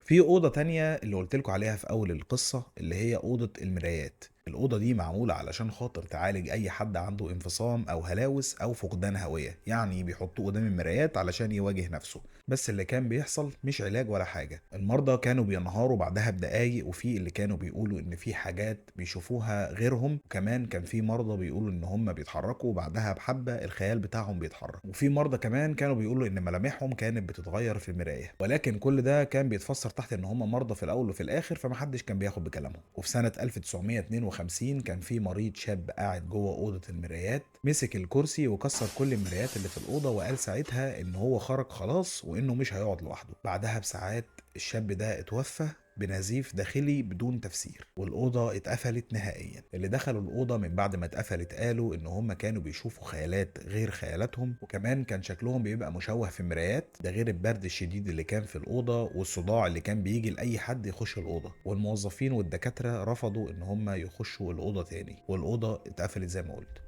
في أوضة تانية اللي قلت لكم عليها في أول القصة، اللي هي أوضة المرايات. الأوضة دي معمولة علشان خاطر تعالج أي حد عنده انفصام أو هلاوس أو فقدان هوية، يعني بيحطوه قدام المرايات علشان يواجه نفسه. بس اللي كان بيحصل مش علاج ولا حاجة، المرضى كانوا بينهاروا بعدها بدقايق، وفي اللي كانوا بيقولوا إن في حاجات بيشوفوها غيرهم، وكمان كان في مرضى بيقولوا إن هم بيتحركوا وبعدها بحبة الخيال بتاعهم بيتحرك، وفي مرضى كمان كانوا بيقولوا إن ملامحهم كانت بتتغير في المراية. ولكن كل ده كان بيتفسر تحت إن هم مرضى في الأول وفي الآخر، فمحدش كان بياخد بكلامهم. وفي سنة 1952 كان في مريض شاب قاعد جوه أوضة المرايات، مسك الكرسي وكسر كل المرايات اللي في الأوضة، وقال ساعتها إن هو خرج خلاص وإنه مش هيقعد لوحده. بعدها بساعات الشاب ده اتوفى بنزيف داخلي بدون تفسير، والأوضة اتقفلت نهائيا. اللي دخلوا الأوضة من بعد ما اتقفلت قالوا إن هم كانوا بيشوفوا خيالات غير خيالاتهم، وكمان كان شكلهم بيبقى مشوه في المرايات، ده غير البرد الشديد اللي كان في الأوضة والصداع اللي كان بيجي لأي حد يخش الأوضة. والموظفين والدكاترة رفضوا إن هم يخشوا الأوضة تاني، والأوضة اتقفلت زي ما قلت.